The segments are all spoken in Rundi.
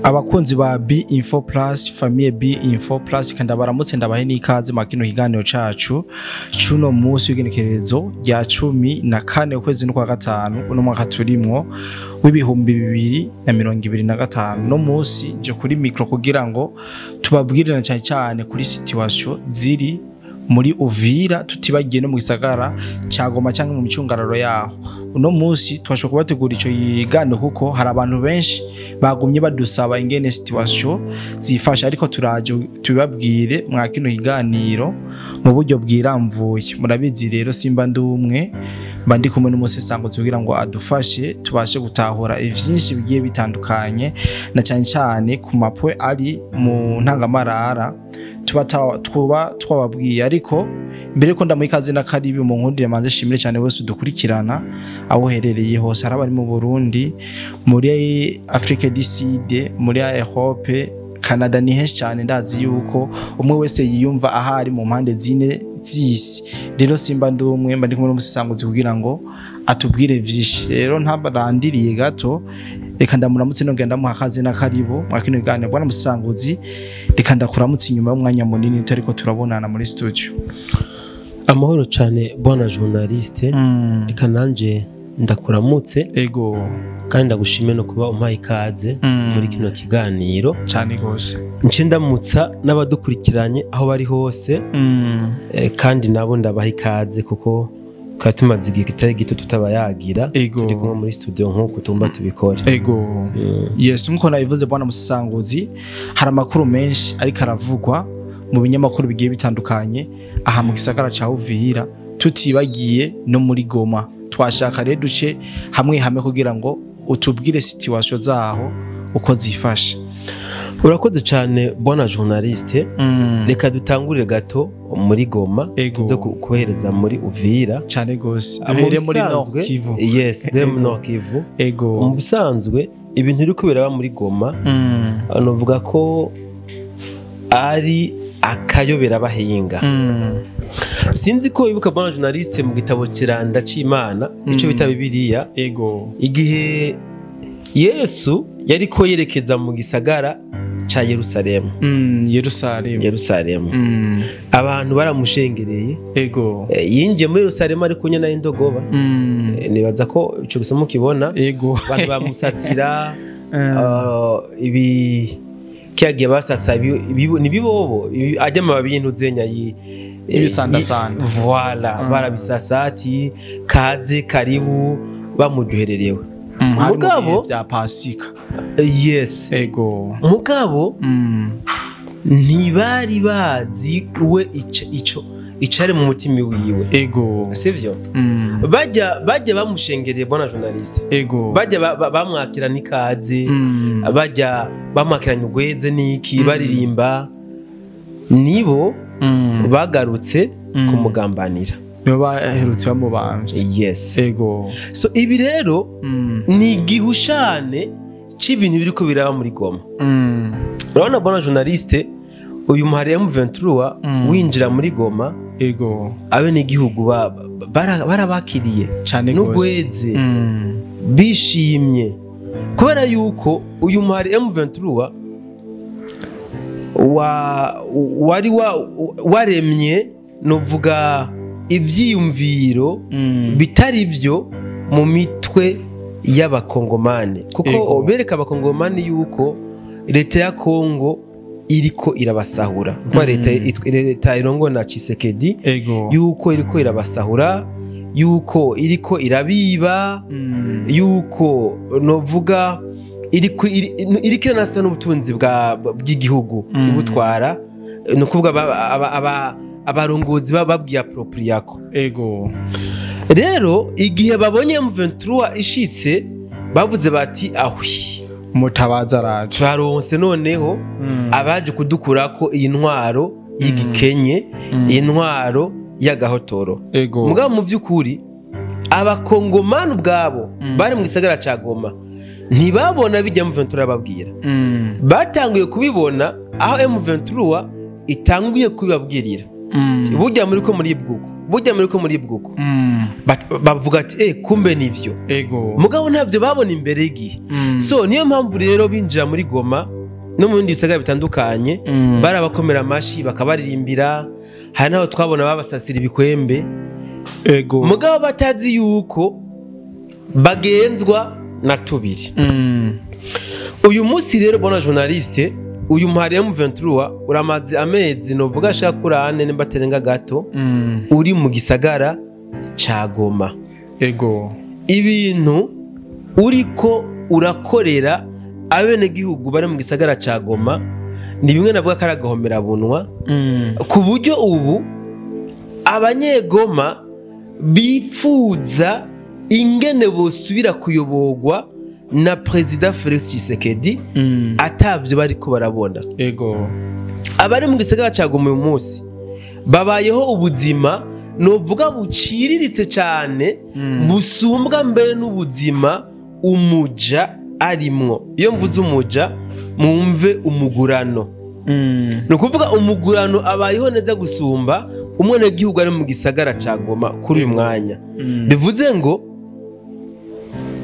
Abakunzi ba B Info Plus, famille B Info Plus, kandi baramutse, ndabahe n'ikaze mu kino kiganiro cacu cuno munsi w'igenekerezo rya 14 ukwezi n'ukwa gatanu uno mwaka turimwo w'2025. No munsi nje kuri micro kugira ngo tubabwirire cyane cyane kuri situation ziri muri Uvira, tutibagiye no mu gisagara ca Goma cyangwa mu micungararo yaho. Uno munsi twashobora kubategura ico kiganiro kuko hari abantu benshi bagumye badusaba ingene situation zifasha, ariko turaje tubabwire mwa kino kiganiro mu buryo bwiramvuye. Murabizi rero, simba ndumwe, mba ndi kumwe n'umusesanguzi kugira ngo adufashe tubashe gutahura ivyinshi bigiye bitandukanye, na cyane cyane ku mapwe ari mu ntangamarara tuba twababwiye. Ariko mbere ko ndamuha ikaze na karibi, mu nkundire manze shimire cyane wese udukurikirana aho uherereye hose, hari abari mu Burundi, muri Afrique du Sud, muri Europe, Canada, ni henshi cyane. Ndazi yuko umwe wese yiyumva ahari mu mpande zine z'isi. Rero simba ndumwe, mba ndi kumwe n'umusesanguzi kugira ngo atubwire vyinshi. Rero ntabarandiriye gato, reka ndamuramutse nongera ndamuha akaze na karibu mwa kino kiganiro. Bwana musesanguzi, reka ndakuramutse inyuma y'umwanya munini tutariko turabonana muri studio. Amahoro cyane, bwana journaliste. Reka nanje ndakuramutse kandi ndagushime no kuba umpaye ikaze muri kino kiganiro. Cyane gose. Nce ndamutsa n'abadukurikiranye aho bari hose, kandi nabo ndabaha ikaze kuko twari tumaze igihe kitari gito tutabayagira, turi kumwe muri studio nk'uko tumba tubikora. Ego, yes, nkuko nabivuze, bwana musesanguzi, hari amakuru menshi ariko aravugwa mu binyamakuru bigiye bitandukanye aha mu gisagara ca Uvira, tutibagiye no muri Goma. Twashaka rero duce hamwe hamwe kugira ngo utubwire situation zaho uko zifashe. Urakoze cyane, bwana journaliste. Reka dutangurire gato muri Goma, tuze kohereza muri Uvira. Cyane gose, duhere muri Nord Kivu. Yes, duhere muri Nord Kivu. Mu bisanzwe ibintu biriko biraba muri Goma, novuga ko ari akayobera bahinga. Sinzi ko wibuka, bwana journaliste, mu gitabo kiranda c'Imana, ico bita Bibiliya, igihe Yesu yariko yerekeza mu gisagara ca Yerusalemu. Yerusalemu. Yerusalemu. Abantu baramushengereye. Yinjiye muri Yerusalemu ari kumwe na indogoba. Nibaza ko ico gisomo kibona. Abantu bamusasira ibi kiyagiye basasa ni bibobo ajya amababi y'intuzenya yi Ibisandasanda. Voilà, barabisasa ati kaze, karibu, bamuryohererewe. Hari mu Mugabo bihe vya Pasika. Yes. Mugabo ntibari bazi we ico icari mu mutima wiwe. Sivyo? Bajya bamushengereye, bwana journaliste. Bajya bamwakira n'ikaze, bajya bamwakiranye ugweze n'iki, baririmba, nibo bagarutse kumugambanira. Nibo baherutse bamubamvye. Yes. So ibi rero ni igihushane c'ibintu biriko biraba muri Goma. Urabona, bwana journaliste, uyu muhari M23 winjira muri Goma, abenegihugu barabakiriye Cane gose. n'ugweze, bishimye, kubera yuko uyu muhari M23 wari waremye, novuga, ivyiyumviro bitari byo mu mitwe y'abakongomani, kuko bereka abakongomani yuko leta ya Kongo iriko irabasahura, kuko leta irongo na Tshisekedi, yuko iriko irabasahura, yuko iriko irabiba, yuko novuga iriko iranasa n'ubutunzi bw'igihugu ibutwara, ni ukuvuga abarongozi babwiye appropriako. Rero igihe babonye M23 ishitse, bavuze bati: "Ahwi, Mutabaza araje." Twaronse noneho abaje kudukurako iyi ntwaro y'igikenye, iyi ntwaro y'agahotoro. Mugabo mu by'ukuri abakongomani ubwabo bari mu gisagara ca Goma ntibabona bijya M23 babwira. Batanguye kubibona aho M23 itanguye kubibabwirira: "Burya muri ko muri bwuko, burya muri ko muri bwuko." Bavuga ati: "Eh, kumbe nivyo." Mugabo ntabyo babona imbere y'igihe. So niyo mpamvu rero binjira muri Goma. no mu bindi bisagara bitandukanye, barabakomera amashi bakabaririmbira. Hari naho twabona babasasira ibikwembe. Ego. Mugabo batazi yuko bagenzwa na tubiri. Uyu munsi rero bona journaliste, uyu muhari M23 uramaze amezi novuga ashaka kuri ane nimba atarenga gato, uri mu gisagara ca Goma. Ego. Ibintu uriko urakorera abenegihugu bari mu gisagara ca Goma ni bimwe navuga ko ari agahomerabunwa, ku buryo ubu abanyegoma bifuza ingene bosubira kuyoborwa na Perezida Felix Tshisekedi atavyo bariko barabona. Ego. Abari mu gisagara ca Goma uyu munsi babayeho ubuzima novuga buciriritse cyane, busumbwa mbere n'ubuzima umuja arimwo. Iyo mvuze umuja mwumve umugurano. Ni ukuvuga umugurano abayeho neza gusumba umwenegihugu ari mu gisagara ca Goma kuri uyu mwanya. Bivuze ngo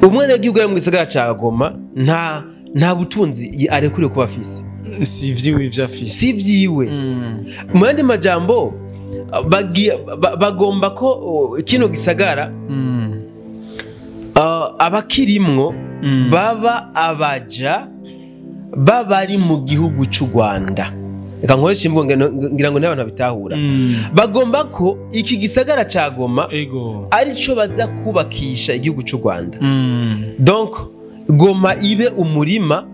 umwenegihugu ari mu gisagara ca Goma nta butunzi arekuriwe kuba afise, si vyiwe ivyo afise, si vyiwe. Mu yandi majambo bagomba ko kino gisagara abakirimwo baba abaja babari mu gihugu c'u Rwanda. Reka nkoreshe imvugo ngira ngo n'abantu babitahura. Bagomba ko iki gisagara ca Goma arico baza kubakisha igihugu c'u Rwanda. Donc Goma ibe umurima,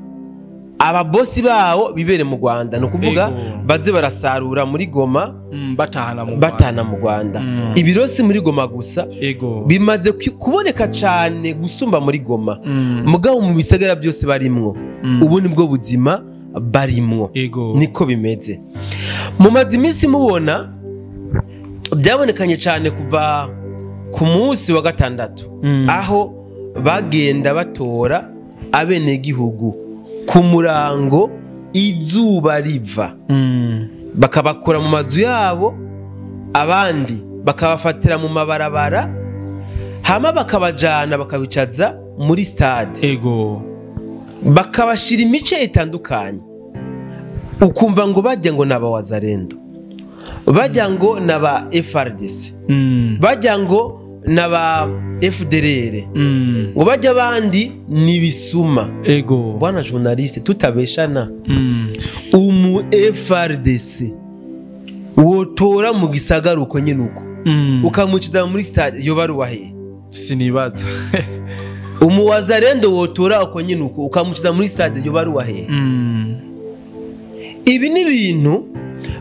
ababosi bawo bibere mu Rwanda. No kuvuga baze barasarura muri Goma, batahana mu Rwanda. Ibirosi muri Goma gusa bimaze kuboneka cyane gusumba muri Goma. Mugabo mu bisagara byose barimwo, ubu nibwo buzima barimwo. Niko bimeze. Mumaze iminsi mubona byabonekanye cyane kuva ku munsi wa gatandatu, aho bagenda batora abenegihugu ku murango izuba riva, bakabakura mu mazu yabo, abandi bakabafatira mu mabarabara, hama bakabajana bakabicaza muri stade. Ego. Bakabashira imice itandukanye, ukumva ngo bajya ngo naba Wazalendo, bajya ngo naba FARDC, bajya ngo naba FDLR, ngo bajya abandi ni bisuma. Ego. Bwana journaliste, tutabeshana, umu FARDC wotora mu gisagara uko nyene uko, ukamukiza muri stade yo baruwahe? Sinibaza. Umu Wazalendo wotora uko nyene uko, ukamukiza muri stade yo baruwahe? Ibi ni ibintu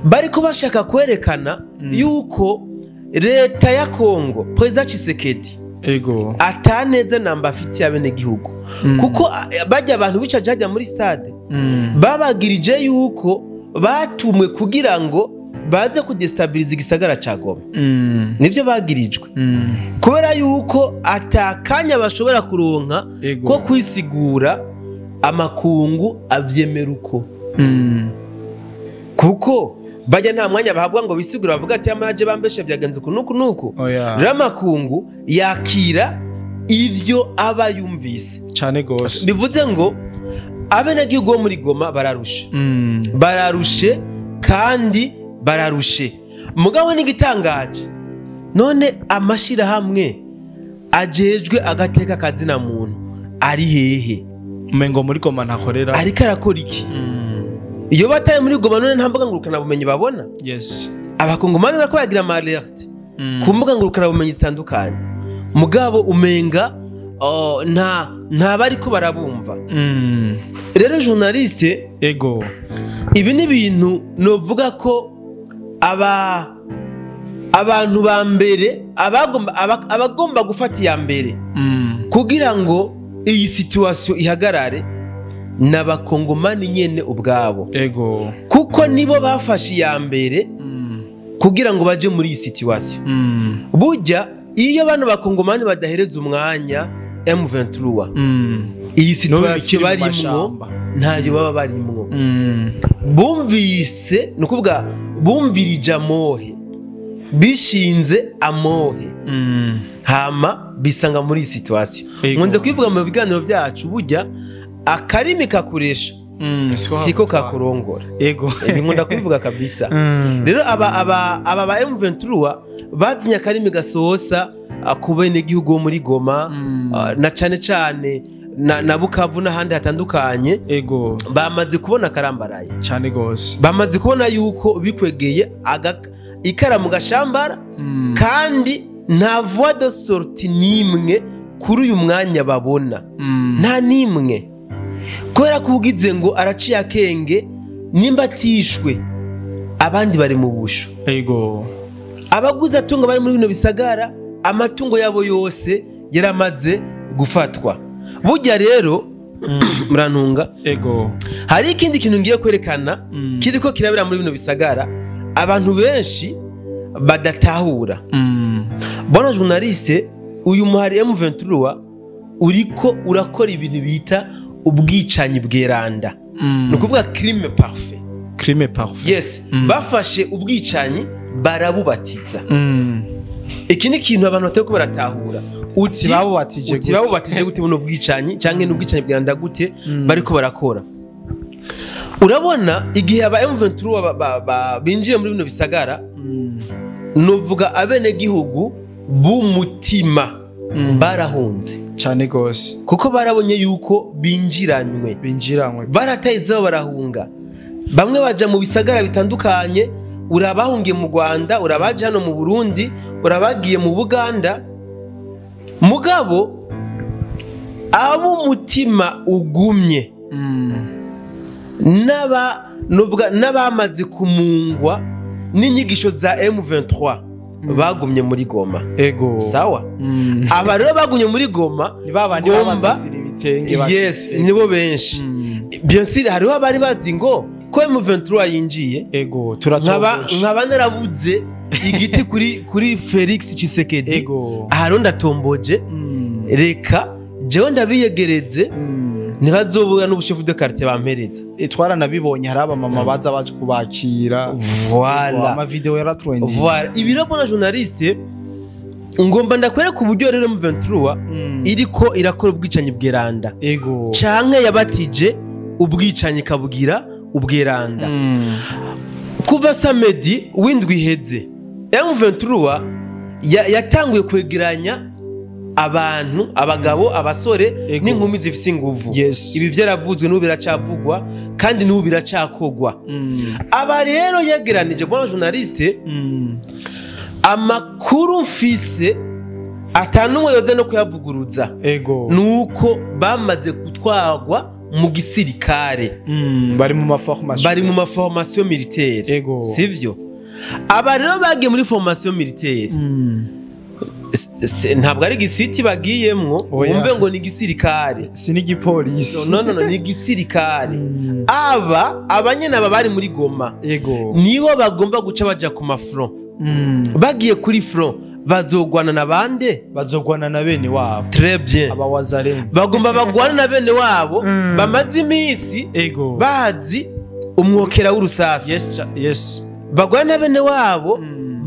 bariko bashaka kwerekana yuko leta ya Kongo, Perezida Tshisekedi, ego, ataneze namba afitiye abenegihugu. Kuko bajya abantu bicaje hajya muri stade, babagirije yuko batumwe kugira ngo baze kudestabiliza igisagara ca Goma. Nivyo bagirijwe. Kubera yuko atakanya bashobora kuronka ko kwisigura, amakungu avyemera uko. Kuko bajya nta mwanya bahabwa ngo bisigure, bavuga ati amaje bambeshe byagenze kunuku nuku. Rero amakungu yakira ivyo aba yumvise cyane gose. Bivuze ngo abenegihugu bo muri Goma bararushe, bararushe kandi bararushe. Mugabo n'igitangaje none amashirahamwe ajejwe agateka kazina muntu ari hehe? Umengo muri Goma ntakorera, ariko arakora iki? Iyo bataye muri Goma none nta mbuga ngurukana bumenyi babona. Yes. Abakongomani bariko baragira ama alerte ku mbuga ngurukana bumenyi zitandukanye, mugabo umenga nta bariko barabumva. Rero journaliste, ego, ibi ni ibintu novuga ko abantu ba mbere abagomba gufata iya mbere kugira ngo iyi situation ihagarare n'abakongomani nyene ubwabo. Ego. Kuko nibo bafashe iya mbere kugira ngo baje muri iyi situation. Burya iyo bano bakongomani badahereza umwanya M23, iyi situation barimwo ntayo baba barimwo. Bumvise, ni ukuvuga bumvirije amohe, bishinze amohe, hama bisanga muri iyi situation. Nkunze kwivuga mu biganiro byacu, burya akarimi kakuresha Siko kakurongora. Yego. Ibi nkunda kubivuga kabisa. Rero aba ba M23 bazinya karimi gasosa ku bene gihugu bo muri Goma, na cane cane na Bukavu n'ahandi hatandukanye. Ego. Bamaze kubona karambaraye cyane gose. Bamaze kubona yuko bikwegeye ikara mu gashambara, kandi nta voie de sortie nimwe kuri uyu mwanya babona. Nta nimwe. Kubera kugize ngo araciye akenge, nimba atishwe abandi bari mu busho. Ego. Abaguze atunga bari muri bino bisagara, amatungo yabo yose yaramaze gufatwa. Burya rero murantunga. Ego. Hari ikindi kintu ngiye kwerekana kiriko kirabira muri bino bisagara abantu benshi badatahura. Bona journaliste, uyu muhari M23 uriko urakora ibintu bita ubwicanyi bweranda. Ni kuvuga crime parfait. Crime parfait. Yes, bafashe ubwicanyi barabubatiza. Iki ni kintu abantu batari ko baratahura. Uti babubatije gute buno bwicanyi canke n'ubwicanyi bweranda gute bariko barakora. Urabona igihe aba M23 binjiye muri bino bisagara, novuga abene gihugu b'umutima barahunze cyane gose, kuko barabonye yuko binjiranywe baratayizeho barahunga. Bamwe baja mu bisagara bitandukanye, urabahungiye mu Rwanda, urabaje hano mu Burundi, urabagiye mu Buganda. Mugabo abo umutima ugumye n'abamaze kumungwa n'inyigisho za M23 bagumye muri Goma. Ego. Sawa. Aba rero bagumye muri Goma ni babandi babasasira ibitenge. Yes, nibo benshi. Bien sûr hariho abari bazi ngo ko M23 yinjiye. Ego, turatomboje. Nkaba narabuze igiti kuri Felix Tshisekedi. Ego. Aharo ndatomboje. Reka jewe ndabiyegereze. Ntibazobura n'ubushefu de quartier bampereza. Twaranabibonye hari abamama baza baje kubakira. Voilà. Ama video yaratrending. Voilà. Ibiro bona journaliste ngomba ndakwereka uburyo rero M23 iriko irakora ubwicanyi bweranda. Ego. Canke yabatije ubwicanyi kabugira ubweranda. Kuva samedi windwi iheze M23 yatanguye kwegeranya abantu, abagabo, abasore n'inkumi zifise inguvu. Yes. Ibi vyaravuzwe n'ubu biracavugwa kandi n'ubu biracakogwa. Aba rero yegeranije bona journaliste, amakuru mfise atanumwe yoze no kuyavuguruza. Ego. Nuko bamaze gutwagwa mu gisirikare. Bari mu maformation. Bari mu maformation militaire. Ego. Sivyo? Aba rero bagiye muri formation militaire. Ntabwo ari gisiti bagiyemwo, umve ngo ni gisirikare, si n'igipolisi. No ni gisirikare. Aba abanyene aba bari muri Goma. Ego. Nibo bagomba guca baja ku mafront. Bagiye kuri front bazogwana na bande? Bazogwana na bene wabo. Très bien. Aba wazarene bagomba bagwana na bene wabo bamaze imisi. Ego. Bazi umwokera w'urusasu. Yes, yes. Bagwana na bene wabo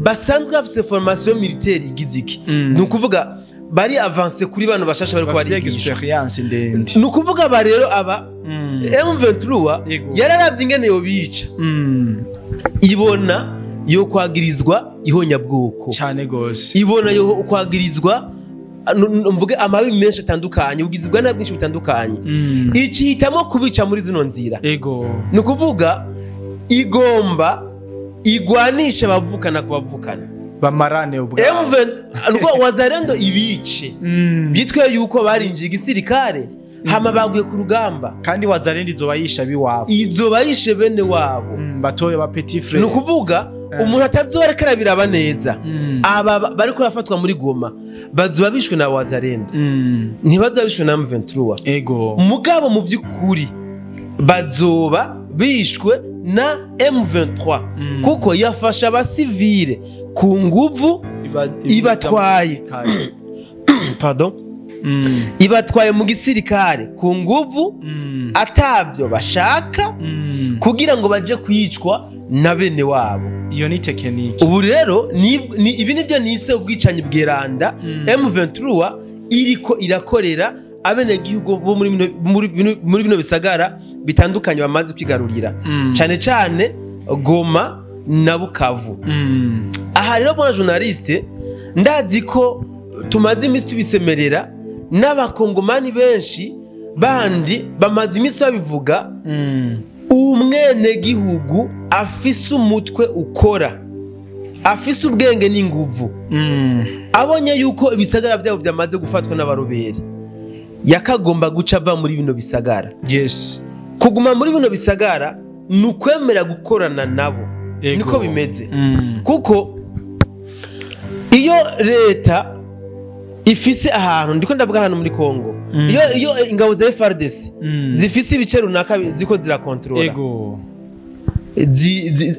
basanzwe bafise formation militaire igiziki. Ni ukuvuga bari avance kuri bano bashasha bari bafise kwarigisha experience ndende. Ni ukuvuga ba rero aba M23 yararavye ingene yo bica. Ibona yo kwagirizwa ihonyabwoko cyane gose. Ibona yo kwagirizwa mvuge amabi menshi atandukanye, ubugizwe na bwinshi butandukanye. Icihitamo kubica muri zino nzira. Ego. Ni ukuvuga igomba igwanisha abavukana kubavukana bamarane ubwabo. M23 wazarendo ibice bitwe yuko barinjiye igisirikare hama baguye ku rugamba, kandi wazarendo izoba yisha biwabo, izoba yishe bene wabo, batoye ba petit frère. Ni ukuvuga umuntu atazorekera biraba neza. Aba bariko barafatwa muri Goma bazoba bishwe na wazarendo, ntibazoba bishwe na M23. Ego. Mugabo mu vy'ukuri bazoba bishwe na M23, kuko yafasha abasivile ku nguvu, ibatwaye pardon, ibatwaye mu gisirikare ku nguvu, atavyo bashaka, kugira ngo baje kwicwa na bene wabo. Iyo ni technique. Ubu rero ibi nivyo nise ubwicanyi bweranda M23 iriko irakorera abenegihugu bo muri bino bisagara bitandukanye bamaze kwigarurira, cyane cyane Goma na Bukavu. Aha rero bwana journaliste, ndazi ko tumaze iminsi tubisemerera n'abakongomani benshi bandi bamaze iminsi babivuga. Umwenegihugu afise umutwe ukora, afise ubwenge n'inguvu, abonye yuko ibisagara byabo byamaze gufatwa n'abaroberi, yakagomba guca ava muri bino bisagara. Yes. Kuguma muri bino bisagara ni ukwemera gukorana nabo. Niko bimeze. Kuko iyo leta ifise ahantu, ndiko ndavuga ahantu muri Kongo, iyo ingabo za FARDC zifise ibice runaka ziko zirakontrola, ego,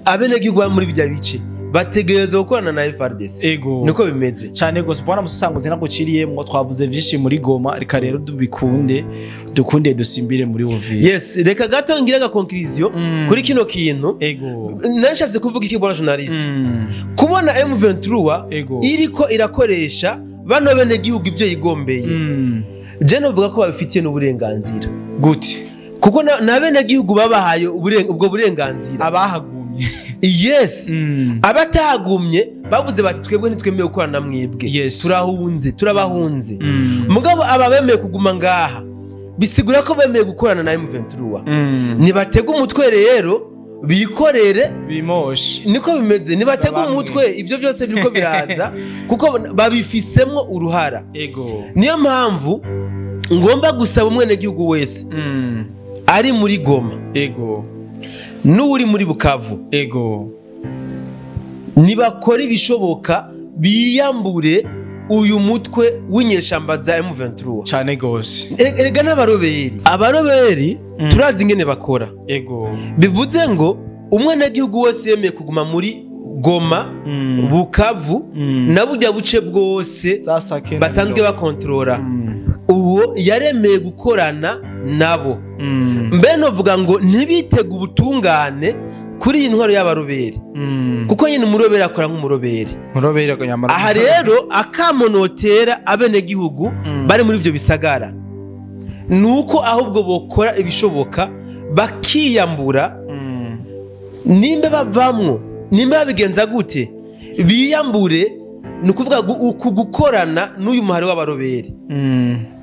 abenegihugu muri bijya bice bategereza gukorana na FARDC. Ego. Niko bimeze cyane gose. Bwana Musanguzi, naguciriyemwo, twavuze vyinshi muri Goma, reka rero dubikunde dukunde dusimbire muri Uvira. Yes, reka gato ngira ga conclusion kuri kino kintu. Ego. Nashatse kuvuga iki bwana journaliste? Kubona M23 iriko irakoresha bano bene gihugu ivyo yigombeye, je novuga ko babifitiye n'uburenganzira. Gute? Kuko na bene gihugu babahaye ubwo burenganzira. Abahagumye. Yes. Abatahagumye bavuze bati twebwe ntitwemeye gukorana mwebwe. Yes. Turahunze, turabahunze. Mugabo aba bemeye kuguma ngaha bisigura ko bemeye gukorana na M23. Nibatega umutwe rero bikorere bimoshe. Niko bimeze, nibatega umutwe ibyo byose biriko biraza kuko babifisemwo uruhara. Ego. Niyo mpamvu ngomba gusaba umwenegihugu wese ari muri Goma, ego, n'uri muri Bukavu, ego, nibakora ibishoboka biyambure uyu mutwe w'inyeshamba za M23. Cyane gose. Erega n'abaroberi, abaroberi turazi ingene bakora. Ego. Bivuze ngo umwenegihugu wese yemeye kuguma muri Goma, Bukavu na burya buce bwose basanzwe bakontorora, uwo yaremeye gukorana nabo. Mbe novuga ngo ntibitege ubutungane kuri iyi ntwaro y'abaroberi, kuko nyine umuroberi akora nk'umuroberi. Aha rero akamonotera abenegihugu bari muri ibyo bisagara nuko ahubwo bokora ibishoboka bakiyambura, nimba bavamwo, nimba babigenza gute biyambure, ni ukuvuga uku gukorana n'uyu muhari w'abaroberi.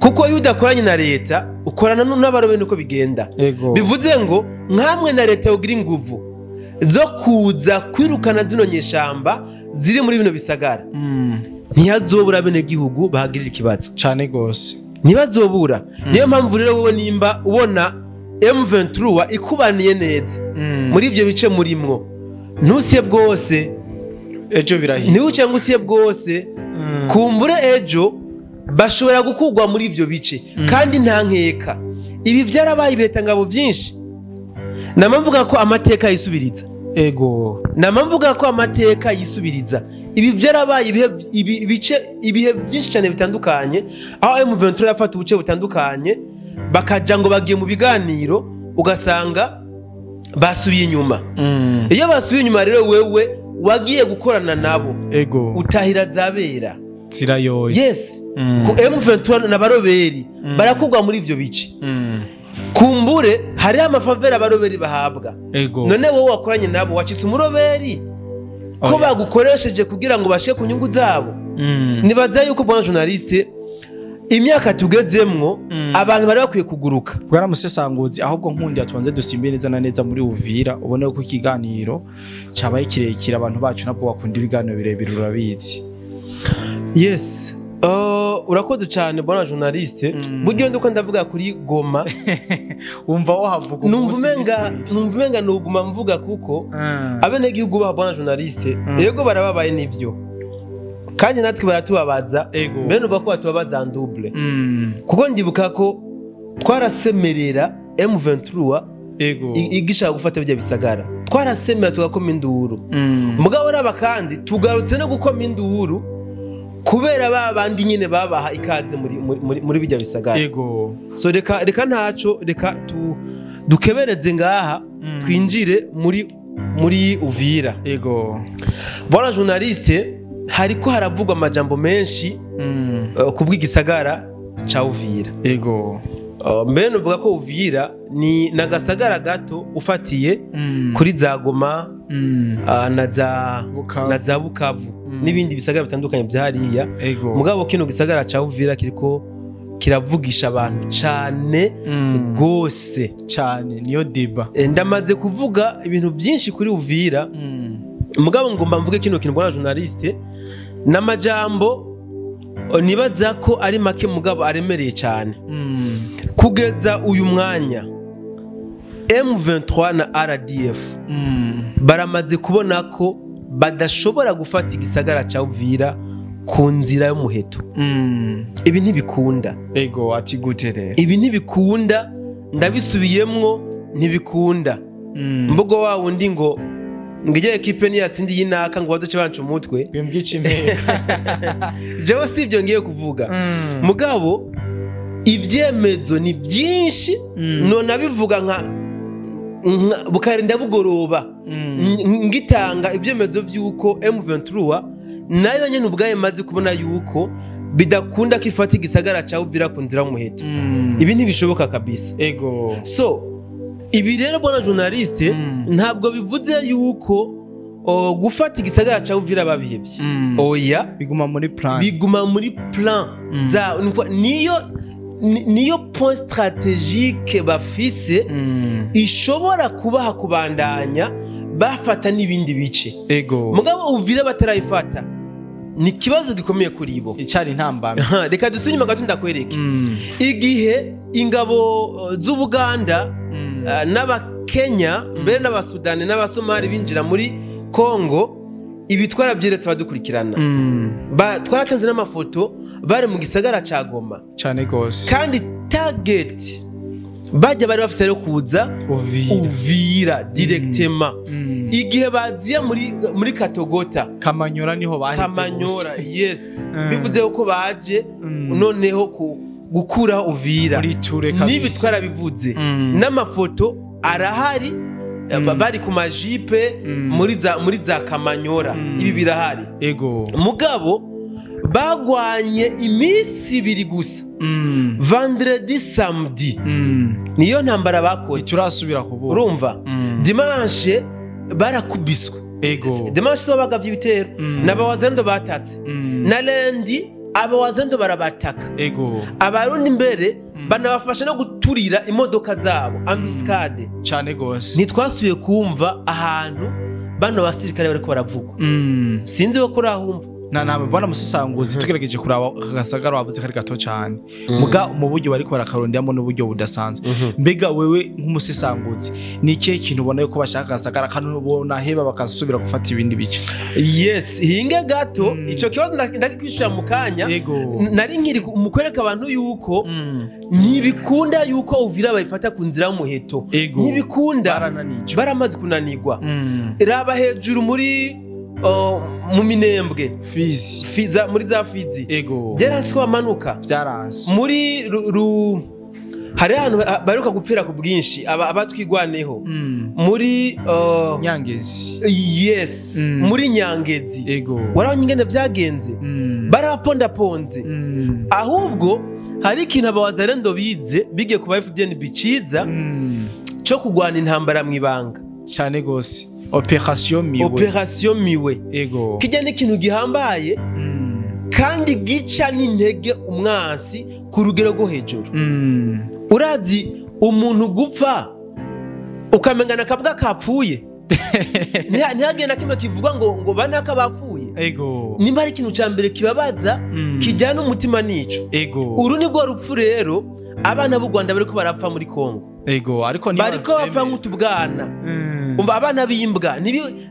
Kuko iyo udakoranye na leta ukorana n'abaroberi niko bigenda. Bivuze ngo nkamwe na leta yogira inguvu zo kuza kwirukana zino nyeshamba ziri muri bino bisagara, ntihazobura bene gihugu bahagirira ikibazo. Cyane gose. Ntibazobura. Niyo mpamvu rero wowe nimba ubona M23 ikubaniye neza muri ibyo bice murimwo, ntusiye bwose ejo birahiye, niwe cyangwa usiye bwose, kumbure ejo bashobora gukugwa muri ibyo bice. Kandi nta nkeka ibi byarabaye ibeta ngabo byinshi. Nama mvuga ko amateka yisubiriza. Ego. Nama mvuga ko amateka yisubiriza. Ibi byarabaye ibice ibihe byinshi cyane bitandukanye, aho M23 yafata ubuce butandukanye bakaja ngo bagiye mu biganiro, ugasanga basubiye inyuma. Iyo basubiye inyuma rero wewe wagiye gukorana nabo, ego, utahira zabera zirayoye. Yes. Ku M23 n'abaroberi barakugwa muri ivyo bice. Kumbure hari amafavera abaroberi bahabwa. Ego. None wowe wakoranye nabo wacitse umuroberi ko bagukoresheje kugira ngo bashike ku nyungu zabo. Nibaza yuko bwana journaliste imyaka tugezemwo abantu bari bakwiye kuguruka. Bwana Musesanguzi, ahubwo nkundi atubanze dusimbe neza na neza muri Uvira, ubone ko ikiganiro cabaye kirekire, abantu bacu nabwo bakunda ibiganiro birebire urabizi. Yes. Urakoze cyane bwana journaliste. Buryo ndiko ndavuga kuri Goma, umva wahavuga numva umenga nuguma mvuga kuko abenegihugu ba bwana journaliste yego barababaye nivyo, kandi natwe baratubabaza, bene uva ko batubabaza en double. Kuko ndibuka ko twarasemerera M23 ego igishaka gufata bijya bisagara, twarasemera tugakoma induru. Mugabo raba kandi tugarutse no gukoma induru kubera babandi nyine babaha ikaze muri bijya bisagara. Ego. So reka ntaco, reka dukebereze ngaha twinjire muri Uvira. Ego. Bwana journaliste, hariko haravugwa amajambo menshi kubw'igisagara ca Uvira. Ego. Mbere nuvuga ko Uvira ni nagasagara gato ufatiye kuri za Goma, na za Bukavu n'ibindi bisagara bitandukanye byariya. Mugabo kino gisagara ca Uvira kiriko kiravugisha abantu cyane gose cyane, niyo deba. Ndamaze kuvuga ibintu byinshi kuri Uvira. Mugabo ngomba mvuge kino kintu bwana journaliste, n'amajambo nibaza ko ari make mugabo aremereye cyane. Kugeza uyu mwanya M23 na RDF baramaze kubona ko badashobora gufata igisagara ca Uvira ku nzira y'umuheto. Ibi ntibikunda. Ego ati gute rero? Ibi ntibikunda, ndabisubiyemwo ntibikunda. Mbugo wa wundi ngo ngije ekipe ni yatsindi yinaka ngo baduce bancu umutwe. Jewe si ibyo ngiye kuvuga. Mugabo ibyemezo ni byinshi, none abivuga nka bukarinda bugoroba ngitanga ibyemezo byuko M23 nayo nyene ubwaye maze kubona yuko bidakunda kifata igisagara ca Uvira ku nzira y'umuheto. Ibi ntibishoboka kabisa. Ego. So ibi rero bwana journaliste, ntabwo bivuze yuko gufata igisagara ca Uvira babihevye. Oya, biguma muri plan. Biguma muri plan za niyo point stratégique bafise ishobora kubaha kubandanya bafata n'ibindi bice. Ego. Mugabo Uvira batarayifata ni kibazo gikomeye kuri bo. Icari ntambamye. Reka dusunyuma gato ndakwereke. Igihe ingabo z'Ubuganda n'Abakenya mbere n'Abasudani n'Abasomali binjira muri Kongo, ibitwara byeretse abadukurikirana. Twaratanze n'amafoto bari mu gisagara ca Goma cyane gose. Kandi target bajya bari bafise rero kuza Uvira directement. Igihe baziye muri Katogota, Kamanyora niho baheze. Kamanyora, yes. Bivuze ko baje noneho gukura Uvira. N'ibitwara bivuze. N'amafoto arahari, bari ku majipe muri za Kamanyora. Ibi birahari. Ego. Mugabo bagwanye iminsi ibiri gusa. Vendredi, samedi. Niyo ntambara bakoze. Iturasubira kubura. Urumva? Dimanche barakubiswe. Ego. Dimanche so bagavye ibitero. N'abawazendo batatse. Na lundi abawazendo barabataka. Ego. Abarundi mbere banabafasha no guturira imodoka zabo embuscade. Cyane gose. Nitwasuye kumva ahantu bano basirikare bariko baravugwa. Sinzi ko kurahumva. Na bwana musasanguzi tugerageje kuraba gasagara wavuze kari gato cyane. Muga mu buryo bariko barakarondamo n'uburyo budasanzwe. Mbega wewe nk'umusesanguzi ni ikihe kintu ubona yuko bashaka gasagara kandi ubona heba bakasubira gufata ibindi bice? Yes, hinge gato ico kibazo ndakikwishura mu kanya. Nari nkiri mukwereka abantu yuko ntibikunda yuko Uvira bayifata ku nzira y'umuheto. Ntibikunda, baramaze kunanirwa. Raba hejuru muri mu Minembwe, Fizi, Fiza, muri za Fizi. Ego. Byaranse ko bamanuka. Byaranse. Muri hari ahantu baruka gupfira ku bwinshi abatwigwaneho. Muri Nyangezi. Yes, muri Nyangezi. Ego. Warabonye ingene vyagenze. Barapondaponze. Ahubwo hari ikintu abawazarendo bize bigiye kuba FDN biciza cyo kugwana intambara mwibanga. Cyane gose. Operation miwe. Operation miwe. Ego. Kijya n'ikintu gihambaye kandi gica n'intege umwansi ku rugero rwo hejuru. Urazi umuntu gupfa ukamengana kabwa kapfuye. Ntihagenda kimwe kivuga ngo banaka bapfuye. Ego. Nimba ari ikintu ca mbere kibabaza kijyana umutima nico. Ego. Uru nibwo rupfu rero abana b'u Rwanda bariko barapfa muri Kongo. Ego, ariko ni bariko bapfa nk'utubwana. Umva abana b'imbwa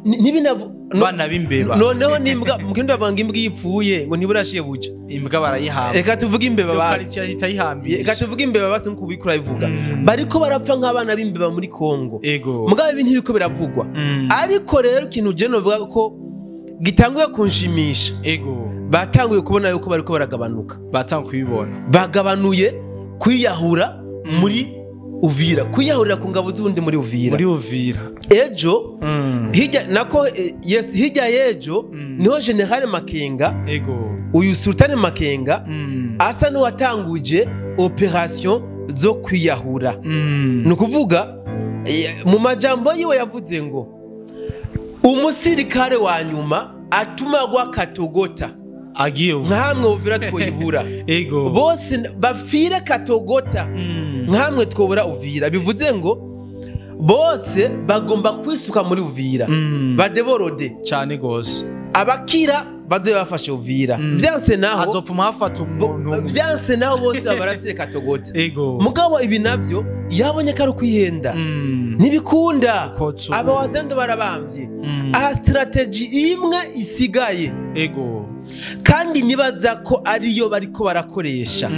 nibinavu bana b'imbeba. Noneho n'imbwa mu kindi bavanga imbwa yipfuye ngo ntiburashiye buja. Imbwa barayihamba. Reka tuvuge imbeba basi. Reka tuvuge imbeba basi nkuko ubikora bivuga. Bariko barapfa nk'abana b'imbeba muri Kongo. Ego. Mugabo ibi ntibiko biravugwa. Ariko rero ikintu je novuga ko gitanguye kunshimisha. Ego. Batanguye kubona yuko bariko baragabanuka. Batanguye kubibona. Bagabanuye kwiyahura muri Uvira, kwiyahurira ku ngabo z'ubundi muri Uvira. Muri Uvira. Ejo hirya nako yes hirya yejo niho General Makenga. Ego. Uyu Sultan Makenga asa n'uwatanguje operation zo kwiyahura. Ni ukuvuga mu majambo yiwe yavuze ngo umusirikare wa nyuma atumagwa Katogota agiye nkamwe Uvira twoyibura. Ego. Bose bafire Katogota nkamwe twobura Uvira. Bivuze ngo bose bagomba kwisuka muri Uvira badeborode cyane gose, abakira baze bafashe Uvira. Vyanse naho azopfuma hafata umuntu, vyanse naho bose babarasire Katogota. Ego. Mugabo ibi navyo yabonye ko ari kwihenda, ntibikunda. Aba wazendo barabamvye. Aha strategy imwe isigaye. Ego. Kandi nibaza ko ariyo bariko barakoresha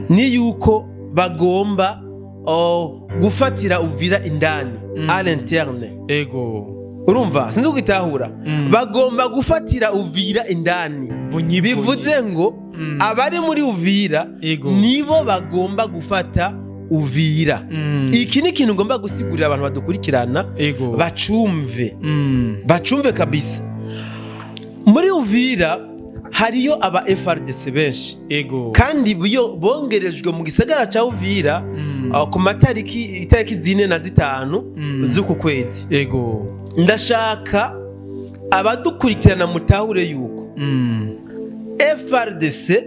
ni yuko bagomba gufatira Uvira indani à l'interne. Ego. Urumva sinzi kugitahura. Bagomba gufatira Uvira indani. Bivuze ngo abari muri Uvira nibo bagomba gufata Uvira. Iki ni ikintu ngomba gusigurira abantu badukurikirana bacumve. Bacumve kabisa. Muri Uvira hariyo aba FRDC benshi. Ego. Kandi bongerejwe mu gisagara ca Uvira ku matariki itariki 4 na 5 z'uku kwezi. Ego. Ndashaka abadukurikirana mutahure yuko FRDC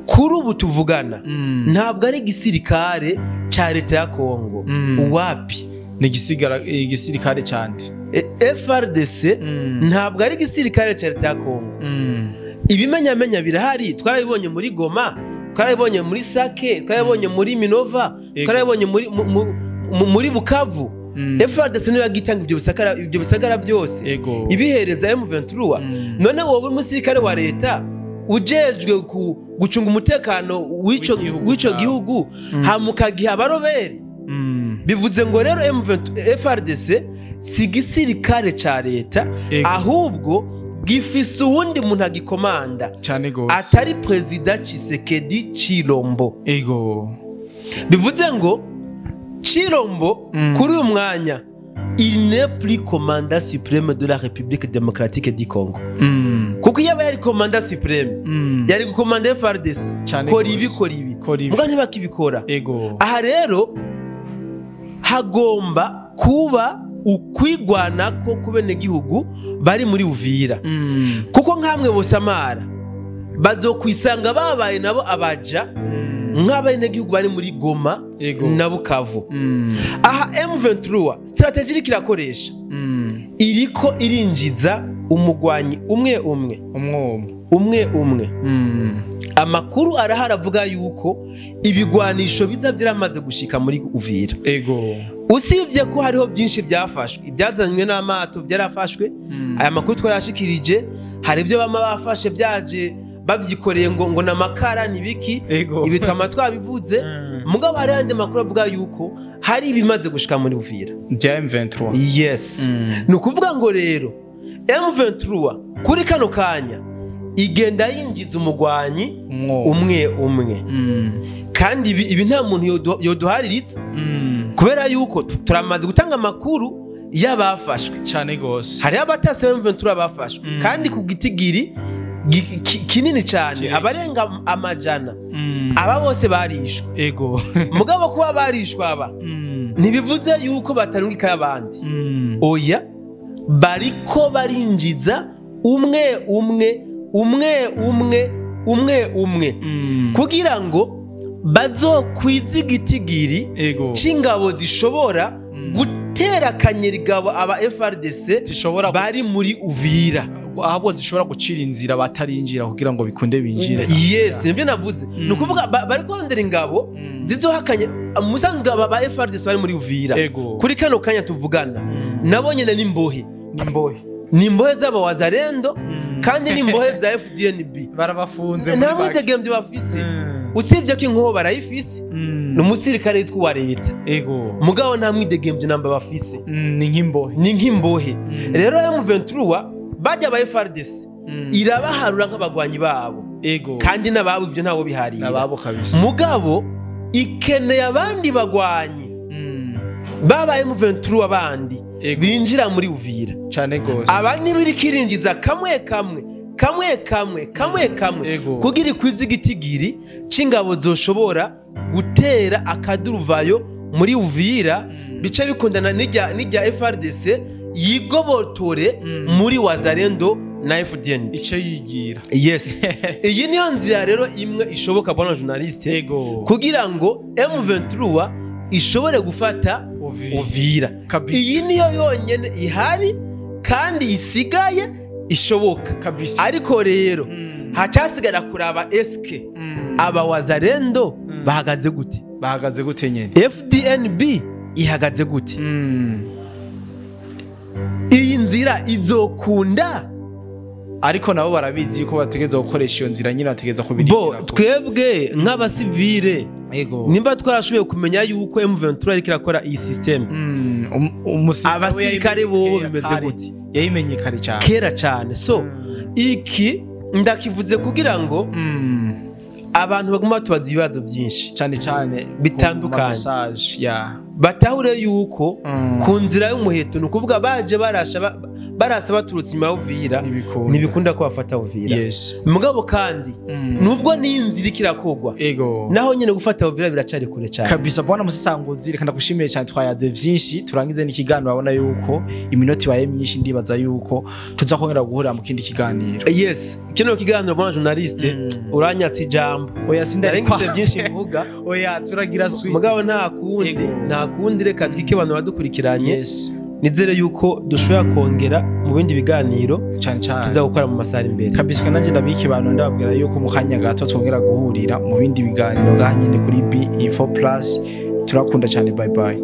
kuri ubu tuvugana ntabwo ari igisirikare ca leta ya Kongo. Wapi? Ni igisirikare cyane. FRDC ntabwo ari igisirikare ca leta ya Kongo. Ibimenyamenya birahari, twarabibonye muri Goma, twarabibonye muri Sake, twarabibonye muri Minova, twarabibonye muri Bukavu. FRDC niyo yagitanga ibyo bisagara byose ibihereza M23. None wowe umusirikare wa leta ujejwe gucunga umutekano w'ico gihugu hamukagiha abaroberi. Bivuze ngo rero M23 FRDC si gisirikare ca leta, ahubwo gifise uwundi muntu agikomanda atari Prezida Tshisekedi Tshilombo. Ego. Bivuze ngo Tshilombo kuri uyu mwanya il n'est plus commandant suprême de la République démocratique du Congo. Kuko yaba yari commandant suprême yari gukomanda FARDC kora ibi kora ibi, muga ntibakibikora. Aha rero hagomba kuba ukwigwanako kubene gihugu bari muri Uvira. Kuko nkamwe bosamara bazokwisanga babaye nabo abaja nk'abene gihugu bari muri Goma na Bukavu. Aha M23 strategy iriko irakoresha iriko irinjiza umugwanyi umwe umwe umwe umwe. Amakuru arahara avuga yuko ibigwanisho biza byaramaze gushika muri Uvira. Ego. Usibye ko hariho byinshi byafashwe, ibyazanywe n'amato byarafashwe. Aya makuru twarashikirije, hari ibyo bama bafashe byaje bavyikoreye ngo namakara nibiki, ibi twama twabivuze. Mugabo hari andi makuru avuga yuko hari ibimaze gushika muri Uvira bya M23. Yes. Ni ukuvuga ngo rero M23 kuri kano kanya igenda yinjiza umugwanyi umwe umwe. Kandi ibi nta muntu yoduhariritse kubera yuko turamaze gutanga amakuru y'abafashwe cyane gose. Hari abatase M23 bafashwe kandi ku gitigiri kinini cyane, abarenga amajana. Aba bose barishwe. Ego. Mugabo kuba barishwe aba ntibivuze yuko batarungika abandi. Oya, bariko barinjiza umwe umwe umwe umwe umwe umwe kugira ngo bazokwiza igitigiri c'ingabo zishobora gutera kanyerigabo aba FRDC bari muri Uvira, ahubwo zishobora gucira inzira batarinjira kugira ngo bikunde binjire. Yes, nibyo navuze. Ni ukuvuga bari kurondera ingabo zizohakanye musanzwe aba FRDC bari muri Uvira. Kuri kano kanya tuvugana nabo nyene n'imbohe. N'imbohe z'aba wazarendo kandi n'imbohe za FDNB. Barabafunze muri nta mwidegemvyo bafise. Usibye ko inkoho barayifise, ni umusirikare yitwa wa leta. Ego. Mugabo nta mwidegemvyo namba bafise. Ni nk'imbohe. Ni nk'imbohe. Rero M23 bajya ba FRDC irabaharura nk'abagwanyi babo. Ego. Kandi nababo ibyo ntawo biharira. Nababo kabisa. Mugabo ikeneye abandi bagwanyi baba M23 abandi binjira muri Uvira cyane gose. Aba nibiri kirinjiza kamwe kamwe kamwe kamwe kamwe kamwe kugira ikwiza igitigiri c'ingabo zoshobora Gutera akaduruvayo muri Uvira, bice bikundana n'ijya FARDC yigobotore muri Wazalendo na FDN. Ico yigira. Yes, iyi niyo nzira rero imwe ishoboka, bwana journaliste, kugira ngo M23 ishobore gufata Uvira. Uvira. Iyi niyo yonyene ihari kandi isigaye ishoboka. Ariko rero hacasigara kuraba eske aba Wazalendo bahagaze gute? Bahagaze gute nyene? FDNB ihagaze gute? Iyi nzira izokunda? Ariko nabo barabizi yuko bategeza gukoresha iyo nzira nyine, bategeza kubirindira. Bo twebwe nk'abasivile, nimba twarashoboye kumenya yuko M23 ariko irakora iyi system, abasirikare bobo bimeze gute? Yayimenye kare cyane. Kera cyane. So iki ndakivuze kugira ngo abantu baguma batubaza ibibazo byinshi cyane cyane bitandukanye, batahure yuko ku nzira y'umuheto, ni ukuvuga baje barasha barasa baturutse inyuma ya Uvira, ntibikunda ko bafata Uvira. Mugabo kandi nubwo n'inzira ikirakogwa, naho nyene gufata Uvira biracari kure cyane. Kabisa bwana Musesanguzi, reka ndagushimiye cyane, twayaze vyinshi, turangize n'ikiganiro. Abona yuko iminota ibaye myinshi, ndibaza yuko tuza kongera guhurira mu kindi kiganiro. Yes, kino kiganiro, bwana journaliste, uranyatse ijambo. Oya, sindarengize byinshi mvuga. Oya, turagira suite. Mugabo nta kundi, nta kundi, reka twike abantu badukurikiranye. Nizere yuko dushobora kongera mu bindi biganiro cyane cyane tuza gukora mu masaha imbere. Kabisa, nanjye ndabiki abantu ndababwira yuko mu kanya gato twongera guhurira mu bindi biganiro ngaha nyine kuri B Info Plus. Turakunda cyane, bye bye.